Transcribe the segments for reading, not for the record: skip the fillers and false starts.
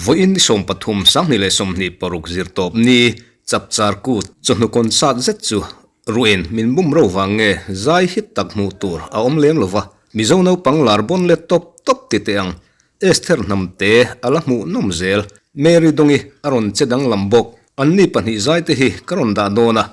Vawiin ni 13 2026 zirtawp ni chapchar kut chawhnu concert zet chu ruin min bum ro vang nge zai hit tak hmuh tur a awm lem lova, Mizo naupang lar bawn let tawp tawp ti teh ang. Esther hnamte a la hmuh nawm zel. Mary Dongi a rawn che danglam bawk. Anni pahnih zai te hi ka rawn dah dawn a,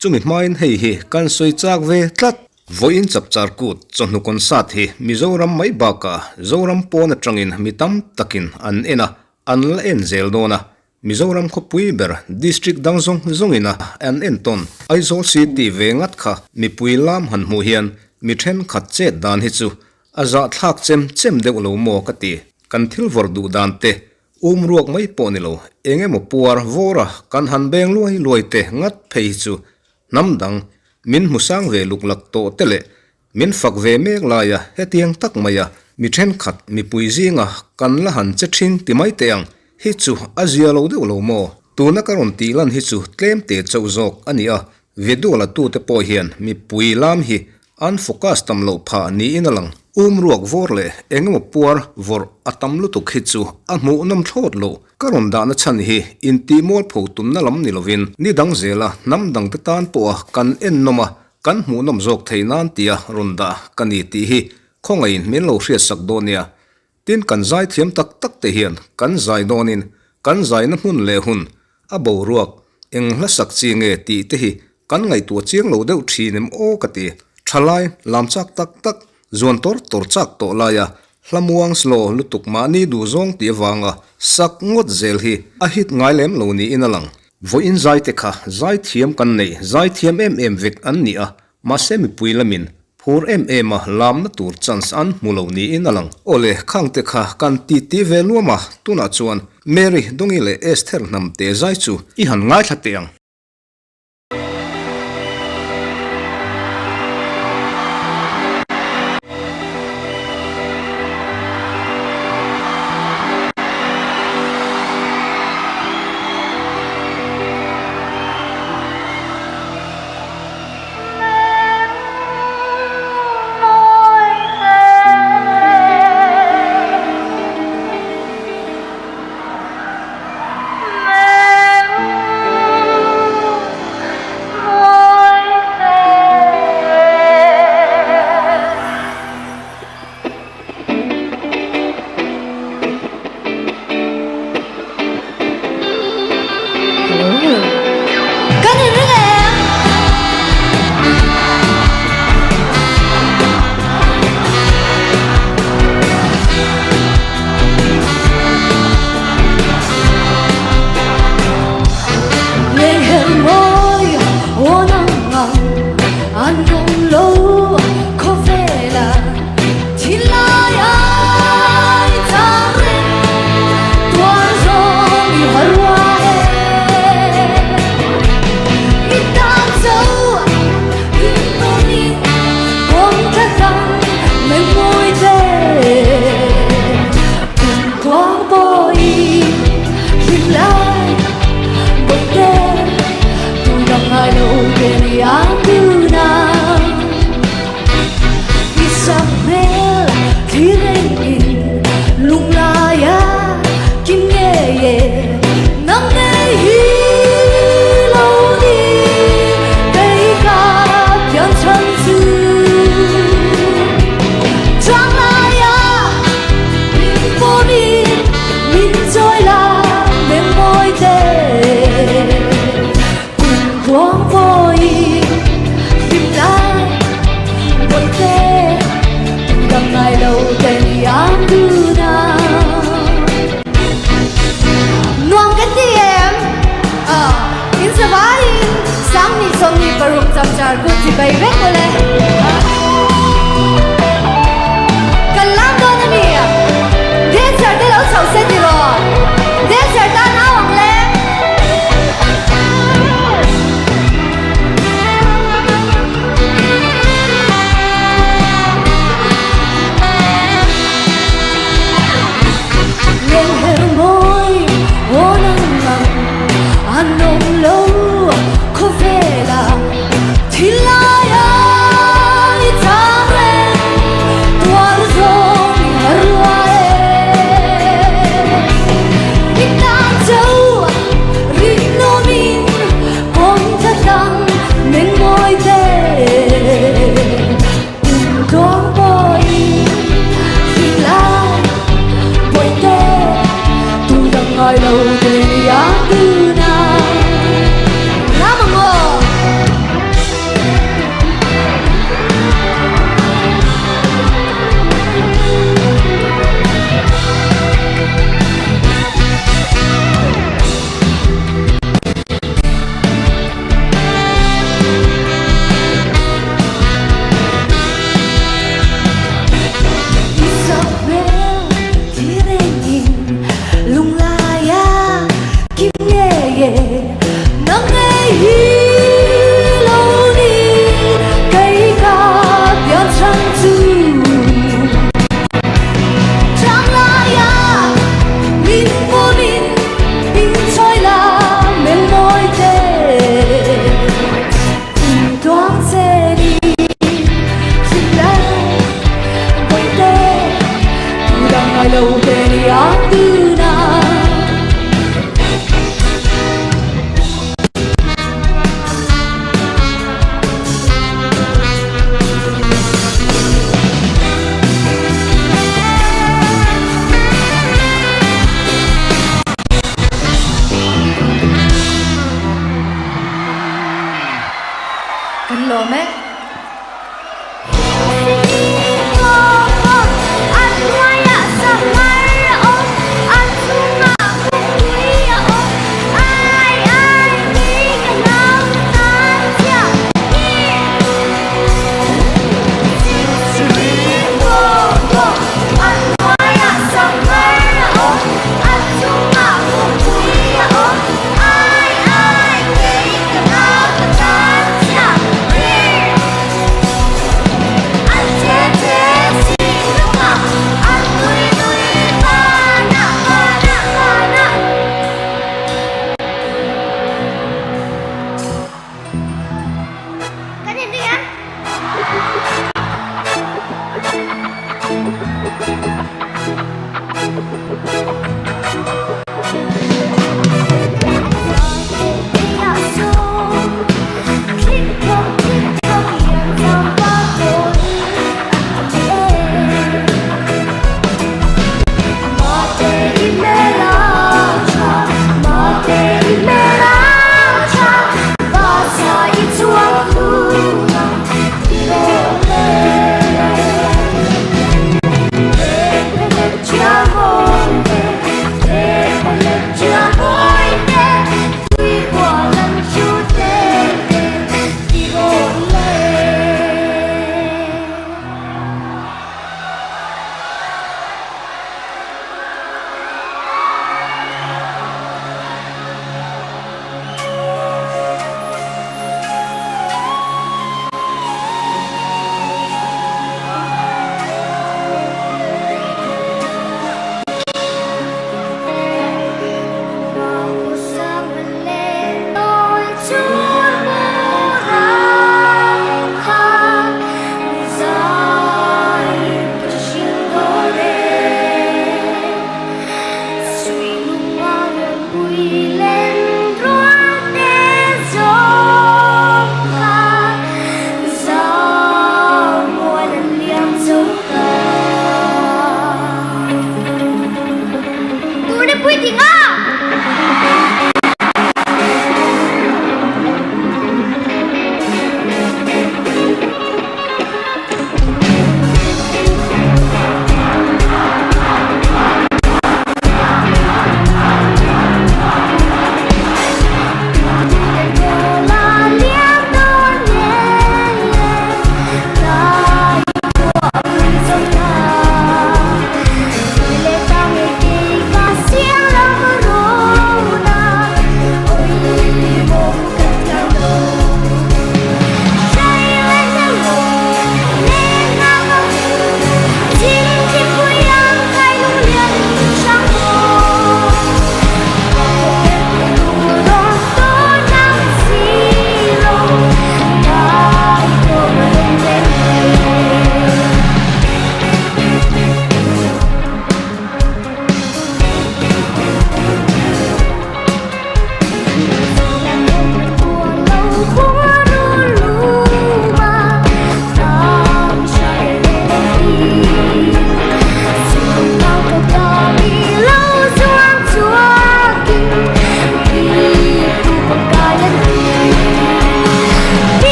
Chumi hmain hei hi kan sawi chak ve tlat. Vawiin chapchar kut chawhnu concert hi Mizoram mai bakah Zoram pawn atangin mi tam takin an en a, an la en zel dawn a. Mizoram khawpui ber district dang zawng zawngin a an en tawn. Aizawl City ve ngat kha mipui lam han hmuh hian mi thenkhat chet dan hi chu a zahthlak chem chem deuh lo maw ka ti. Kan thil vawrh duh dan te Um ruak mai pawh ni lo, eng emaw puar vawra kan han beng luai luai te ngat phei hi chu hnam dang min hmu sang ve luk lak tawh te leh min fak ve mek laia hetiang tak maia mi thenkhat mipui zinga kan la han che thin ti mai teh ang hi chu a zia lo deuh lo maw? Tuna ka rawn tih lan hi chu tlem te chauh zawk a ni a, video la tute pawh hian mipui lam hi An focus tam loh phah niin a lang. Um ruak vawr leh eng emaw puar vawrh a tam lutuk hi chu a hmuhnawm thlawt lo. Ka rawn dahna chhan hi intihmual pho tumna lam ni lovin ni dang zela hnam dangte tan pawha kan ennawm a, kan hmuhnawm zawk thei nan tia rawn dah ka ni tih hi khawngaihin min lo hriatsak dawn nia. Tin kan zai thiam tak tak te hian kan zai dawnin kan zaina hmun leh hun a boruak eng hla sak chi nge tih te hi kan ngaihtuah chiang lo deuh thin em aw ka ti. Thalai lam chak tak tak zuan tawr tawr chak tawh laia hla muang slow lutuk mahni duh zawng tih avanga sak ngawt zel hi a hit ngai lem lo niin a lang. Vawiin zai te kha zai thiam kan nei zai thiam em em vek an ni a, Mahse mipui lamin phur em em a lamna tur chance an hmu lo niin a lang. Awle, khangte kha kan ti ti ve luam a, tunah chuan Mary, Dongi leh Esther hnamte zai chu i han ngaithla teh ang.